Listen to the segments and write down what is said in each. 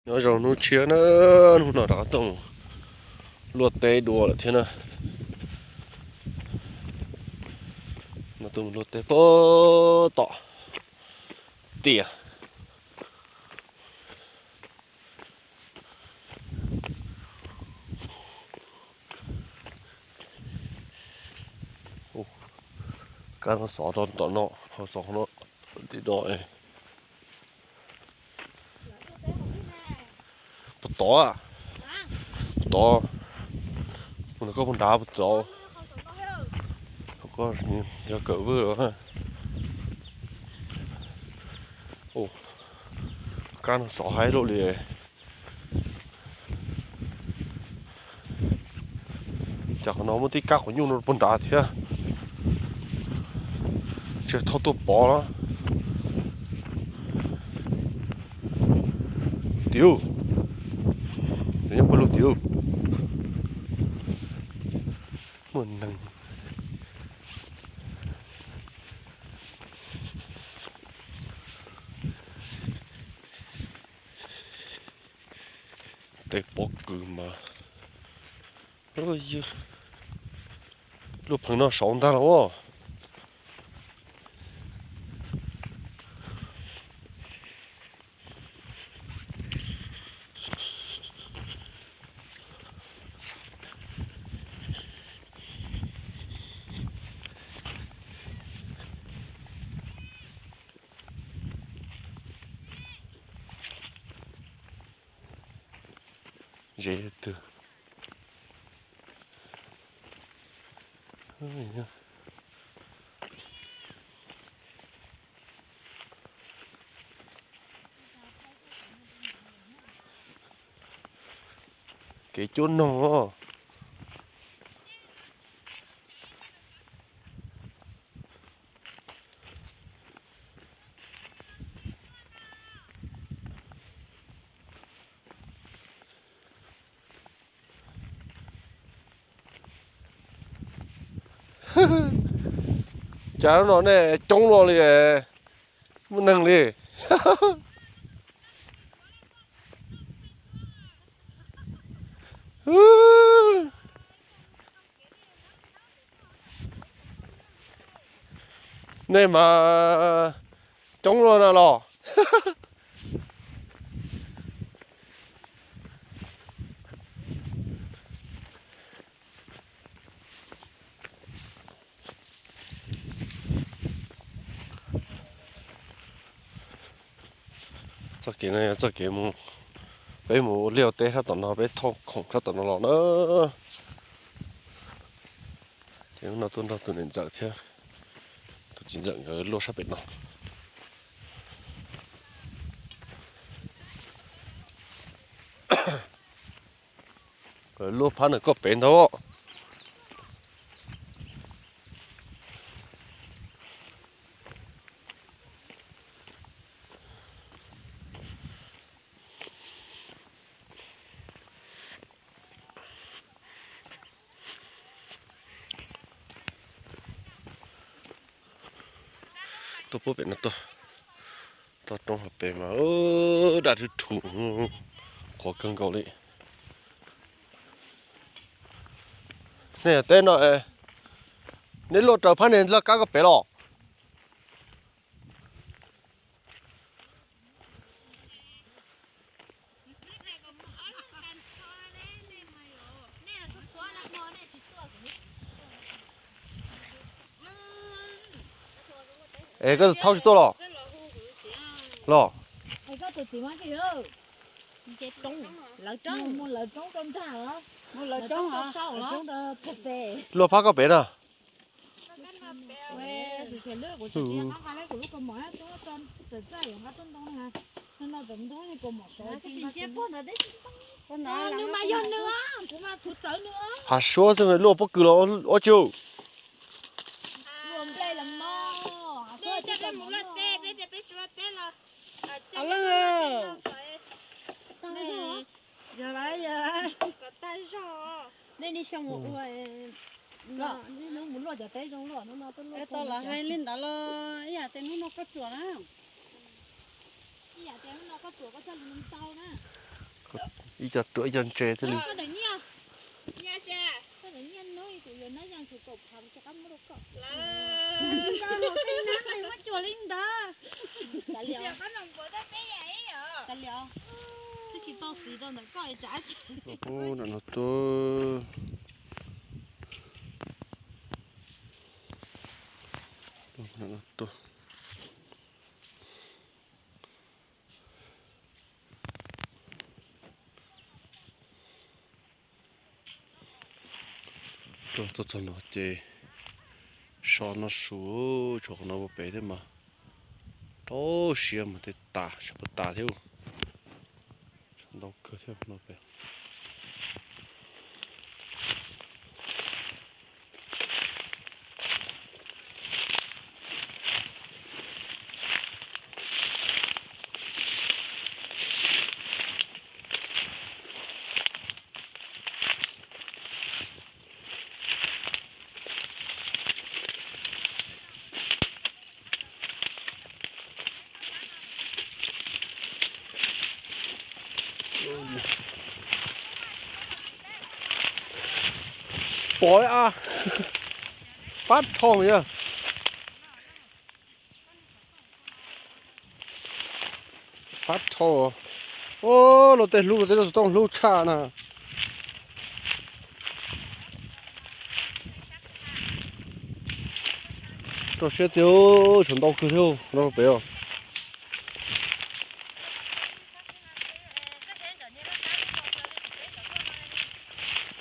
Nyob zoo hnub tshiab na, hnub no rov qab tuaj mus luaj teb dua lawm thiab na. No tuaj mus luaj teb puag tom tiaj. Kab no xov rau tom no, ho xov no tim no. Puag tod, puag tod, mus nrad, koj puag nrad puag tod. Koj yog kawm vwj los. Kab no xov haib luaj li. Cas qhov no muaj tib kab quav nyuj no puag nrad thiab. Tsis thauj tuaj pov los. Tiag, nyob pawg lug tiag. Muaj neeg. Tej pob kws mas luaj pheev no saud ntag los. Ze twg. Kev cuab noog os. Cas no nej coob luaj li, muaj neeg li. Nej mas coob luaj na los. Txoj kev no yog txoj kev mus, peb mus ua liaj ua teb sab tom no, peb thauj khoom sab tom no los na. Ces hnub no tuaj nrog tus niam ntxawm thiab tus txiv ntxawm nkawd luaj sab pem no. Luaj phab ntawm koj pem ntag. Tuaj puag pem no tuaj, toj roob hauv pes mas daj rhuv rhuv, qhuav kawg nkaus li. Nej teb no, nej luaj raws phab niag laj kab koj pem los? Es koj thauj tsis tuaj los? Los. Luaj phab koj pem na. Hav suab xwb luaj pob kws los ua tsi. Tau lawv hais li ntawd los ib yam tias hnub no koj ruam na. Ib yam tias hnub no koj ruam koj coj lus ntau na. Ib co ruam ib co ntse thiaj li. Ub, no tuaj. No tuaj. Tuaj txog no ces so noj su, tshuav qhov no ua pem thiab mas rau siab mas tej tas, sab puas tas thiab. Ntau kawg thiab no pem. Pov a, pab dhau yog. Pab dhau. Ub, luag tej hlub, luag tej xov tooj hlub tshaj na. Rau siab tiag, tshuav ntau kawg thiab no pem os.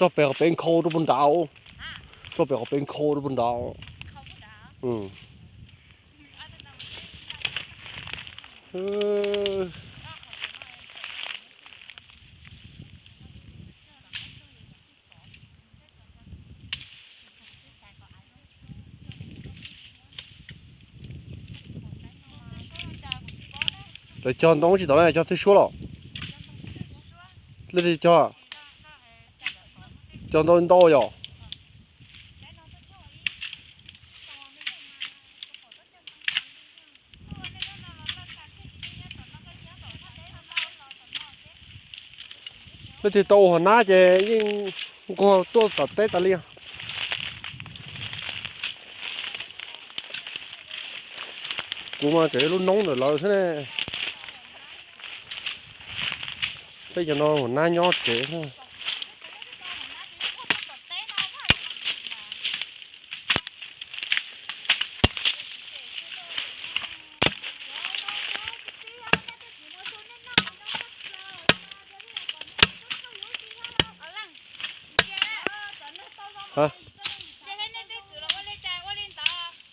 Txog pem qhov pem nkhaus rau puag nrad. Txog pem qhov pem nkhaus rau puag nrad. Lawv cog ntoo tsis tau na, cog twb suab los. Leej twg cog? Cog ntoo ntau yom. Leej twg tau ua hauv nab ces yeej nquag tuaj tom teb tas li. Kuv mas tseem lub noob ntawm lawv xwb ne. Peb cov no hauv nab nyob tsev xwb.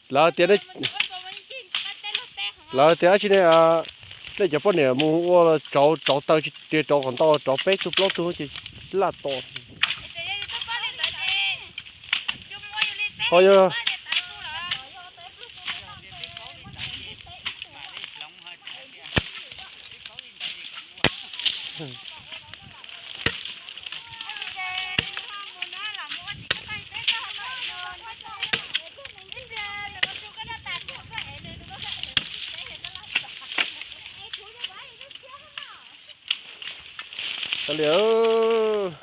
Lawv tias, lawv tias dab tsi ne, nej cov poj niam mus ua rauv, rauv taws tsis tias rauv qhov ntau, rauv peb tug plaub tug ces laj to. Ho yog Kav liam.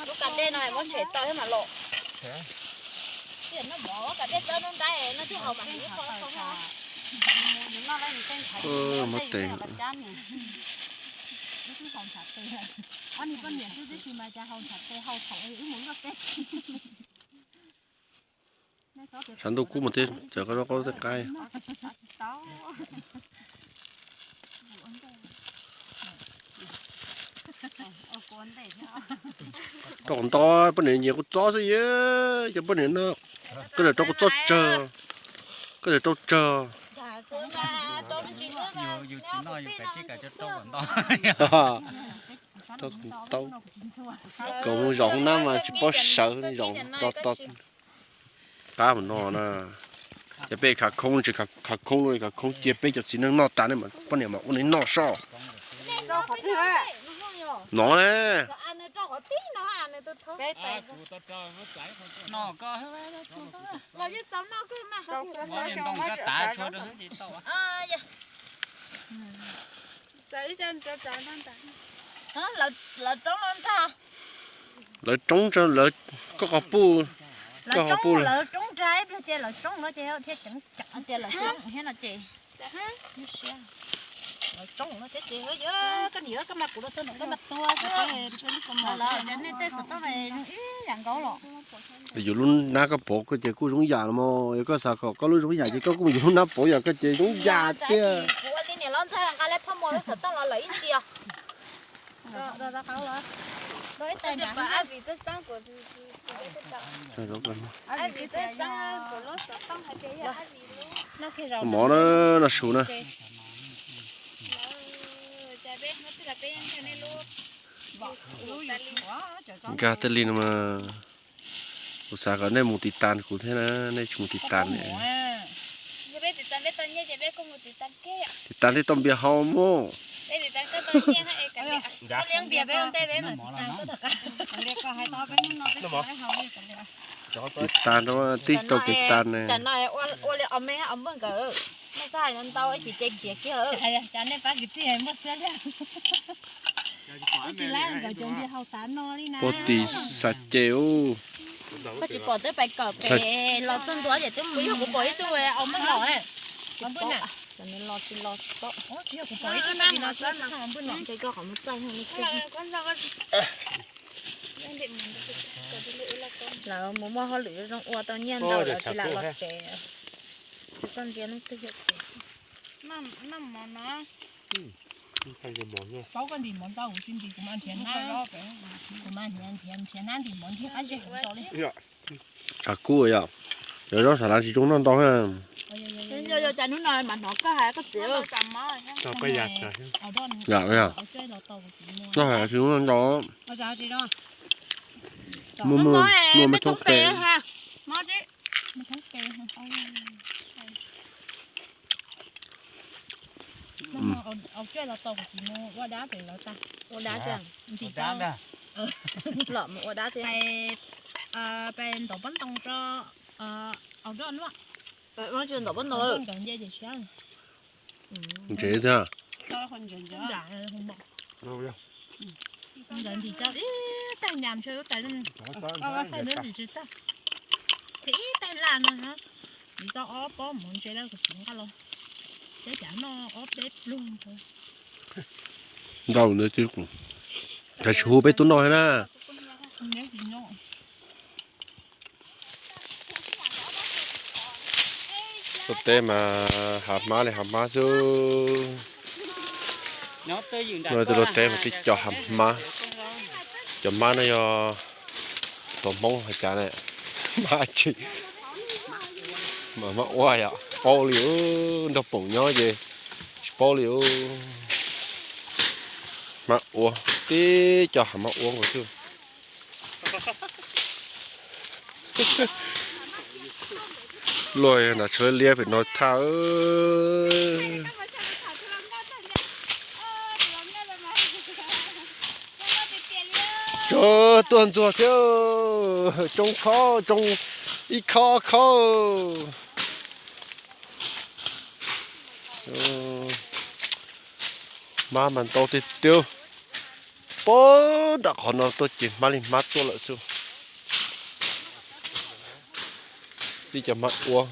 Lub kas dej no muab tshem tau thiab mam los. Kas dej txawb nruab nrab no thiaj haus mam li qhov qhov. Muab tes. Tshav ntuj kub mas thiab txawm koj zaub qaub tej qaib. Rau qhov ntau poj niam nyias kuv txob xwb, cov poj niam no, koj niam rau kuv txob tsawg, koj niam rau tsawg. Rau kuv ntau, kom mus zaum hoob nab mas tsis paub sawv, zaum to to. Qab mus no na. Ces peb khav khoob tsis khav khoob li, khav khoob cia peb cov txiv neej noj tas nej mam poj niam mam ua nej noj soj. No ne. Lawv roob, lawv koj qhov puj, koj qhov puj. Lawv roob nrag ib pliag ces lawv roob no ces thiaj ceev ceev tias lawv roob thiab no ces. Lawv roob no thiab ces koj niam koj mas kuv los txog no koj mas tua xwb. Lawv ces nej tej xov tooj zoo ib yam nkaus los. Yus lub nab koj pov koj ces kuj zoo yam no mog, yog koj xav kom koj lub zoo yam ces koj kuj mus yus lub nab pov yam koj ces zoo yam tiag. Kuv ua li niam loj ntxawg nqa leb phoj mos lub xov tooj los lawm ib ntsis. Mov na, no su na. Nkag tej li no mas kuv xav kom nej mus tiv tas kuv thiab na, nej tsis mus tiv tas ne. Tiv tas thiaj tau npias haus mog. Tiv tas rau tib tau tiv tas ne. Ua li os me os npawg nkawd, nej txhob hais ntau ib chim ces khiav kiag. Pov tis xav ces. Koj tsis pom twb pais kawm pem los txog ntua ces twb mus. Yog kuv pom ib tug au meej los, los tsis los tsis pom. Lawv mus muaj hauj lwm zoo ua tau nyiaj ntau lawv tsis lam los tsev. Tsis txawj ntsia leej twg yog tias. Paub koj ntim mov ntau, kuv tsis ntim, kuv mas nrhiav hnab, kuv mas nrhiav nrhiav hnab ntim mov nrhiav qab zej hauv zos li. Tshav kub yom, yog zaub sav lav tsis zoo noj ntau na. Yog cas hnub no mas hnov koj hais koj txiv. Yam yog, noj hais tsis zoo noj ntau. Muaj muaj muaj me thoob qe. Ua dab pem lawv tag. Ua dab tiag. Ntim tau. Los mus ua dab tiag. Pais ntov pob ntoo rau au doj nuaj. Ntov pob ntoo nkawd nce ces siab. Ntsev thiab. Nkawd ntim tau ib tais nyam ntshe lub tais, ib tais laj no, ntim tau ob pob mov ntse lawm kuv txiv nqa los. Peb cav noj ob peb pluag. Ntau ntawd, kav tsij hu peb tuaj noj thiab na. Tuaj teb mas hav hmab li hav hmab xwb. Tuaj luaj teb mas tib co hav hmab. Cov hmab no yog tus Hmoob hais cas ne, hmab tsi, mas hmab ua yom, paub li, nrog Poom nyob ces tsis paub li. Hmab ua, tib co hav hmab ua nkaus xwb. Luaj nram tshav liab pem no thaj. Tuaj ntxuag thiab, tsoo khob, tsoo ib khob ob khob. Hmab mas ntau tiag tiag. Puag nram qhov no tuaj ces hmab li hmab tuaj lawm xwb. Tib co hmab ua.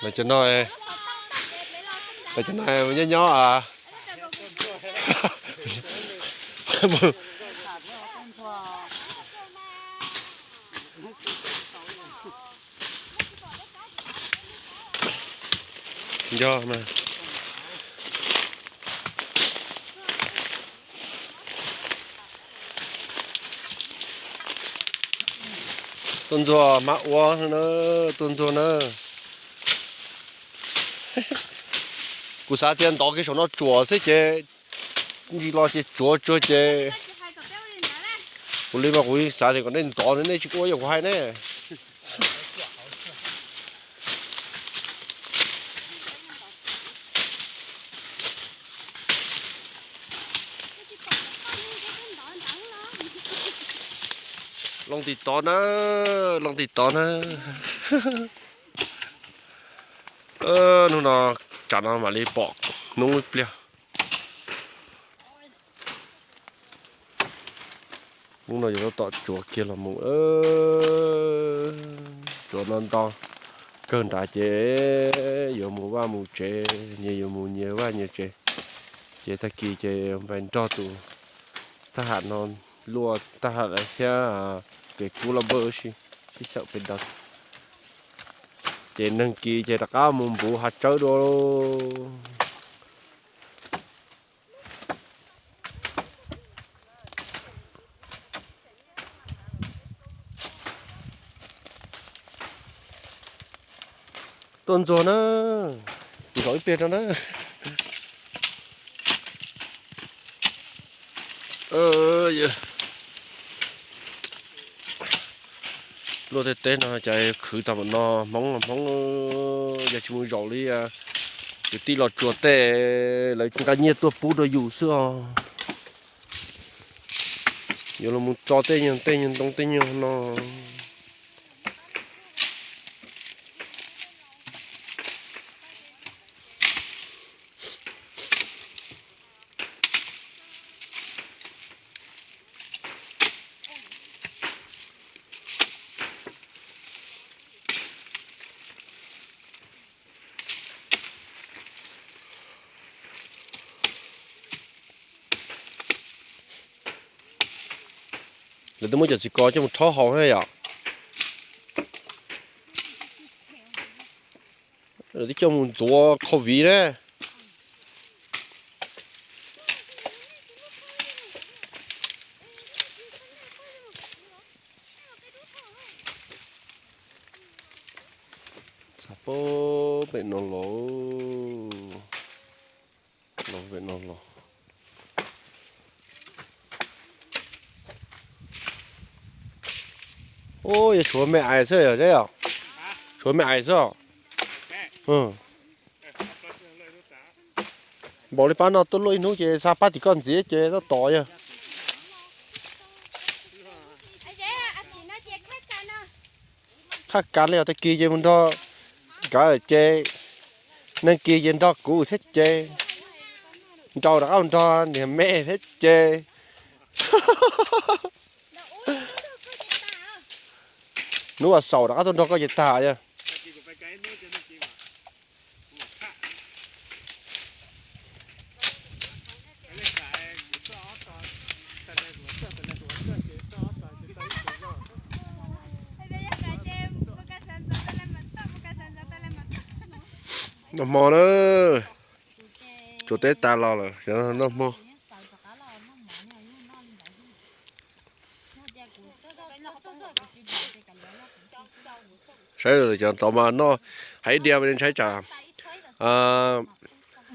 Mas cov no, mas cov no nyob nyob a. Nco mas. Tuaj ntxuag hmab ua na, tuaj ntxuag na. Kuv xav tias ntov kiag saum no tsuam xwb ces ntsis los ces tsuav tsuag ces. Kuv li mas kuv xav tias kom nej ntov nej tsis ua yog kuv hais ne. Loo tim tod na, loo tim tod na. Hnub no, tsam no mam li pom hnub ib pliag. Hnub no yuav tab tom tsuav kiag los mus, tsuav no nto kawg nrad ces yuav mus vaj mus tsev, nyias yuav mus nyias vaj nyias tsev. Ces tag kis ces pais nrog tus thab ham no luaj thab ham lawm thiab, kev kub loj npawg ua si, ib xawm pes daws. Ces nag kis ces rov qab mus npuv hav tsawb dua. Tuaj ntxuag na, zaum ib pliag rau na. Luaj tej teb no cas khwv tag npaum no, Hmoob los Hmoob, yog tsis mus zaum li kwv tij los tsuas tej, lawv nqa nyiaj tuaj pub rau yus xwb os. Yuav los mus tso tej nyuag tej nyuag ntoo tej nyuag no. Lawv twb muab cov txiv kos coj mus rhaub haus na yom. Lawv twb coj mus ntxuav COVID na. Txog pem no los, los pem no los. Ub, yog tshuav me ais xwb yog, tshuav me ais xwb. Npaum li pab no tuaj luaj ib hnub ces xa pab tim koj ntxiv ces tab tom yog. Qhaj kav li os, tag kis ces mus nrog nkawd ces, nag kis ces nrog kuv thiab ces, nraud rov qab mus nrog niag me thiab ces. Hnub vas xaum rov qab tuaj nrog koj ces tag yog. Noj hmo na, tsuav teb tas los lawm, noj hmo. Saib cov tod mas noj, hais ib diav ntshai tsam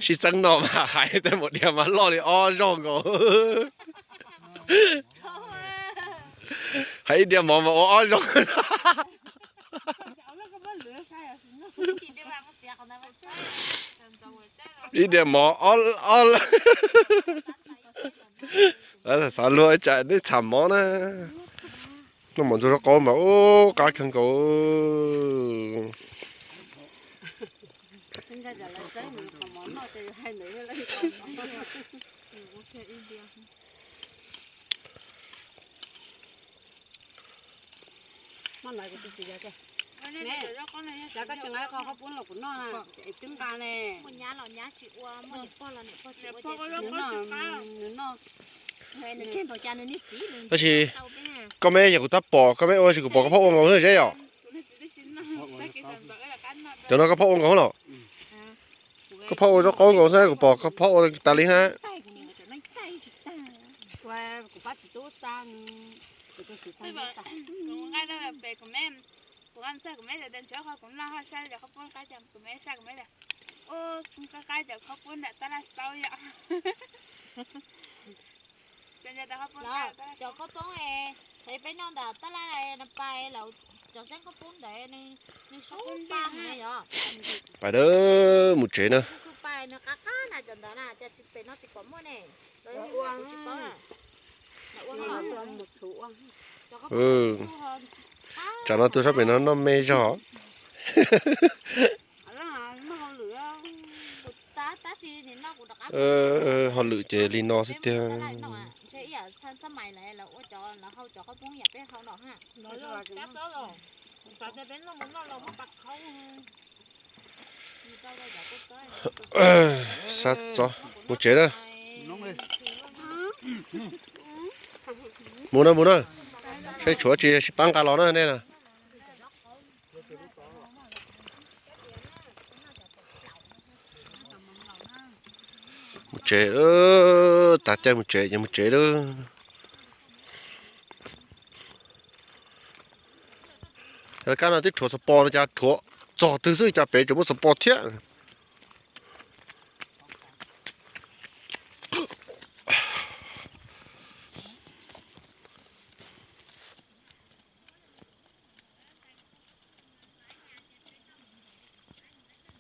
sib txeeb noj mas hais tej mus diav mas loj li ob zaug nkaus. Hais ib diav mov mas ua ob zaug. Ib diav mov ob, ob, xav luag tsam nej txham mov na. Noj mov ntxuag zaub qaub mas ub qab kawg nkaus. Tab sis koj meb yog kuv tab pom koj meb ua sis kuv pom koj phob ua nkaus xwb Zeb yom. Cov no koj phob ua nkaus los? Koj phob ua zaub qaub nkaus xwb, kuv pom koj phob ua tas li na. Kuv nqa rau pem kuv me, kuv nqa txog kuv me tias ntshe qhov kuv noj ho saj cov qhaub poob qab, kuv me saj kuv me tias, ub, qab qab cov qhaub poob nram tab laj xaub yom. Cov qhaub poob, cov qhaub poob es peb noj nram tab laj na, pais lawm, cov xeeb qhaub poob ntawd nws sub pa na yom. Pais na, mus tsev na. Sub pa nws qab qab na, cov ntawd na, cas tsis, pem no tsis pom muaj ne. Tsam no tus sab pem no noj me zog. Hauj lwm ces li no xwb tiag. Sab txov, mus tsev na. Mus na, mus na. Saib tshuav tsis sib pab nqa los na nej na. Mus tsev, tas caij mus tsev ces mus tsev lawm. Lawv kab no twb rhuav xov pos no cas rhuav txog twg xwb cas pem tseem muaj xov pos thiab.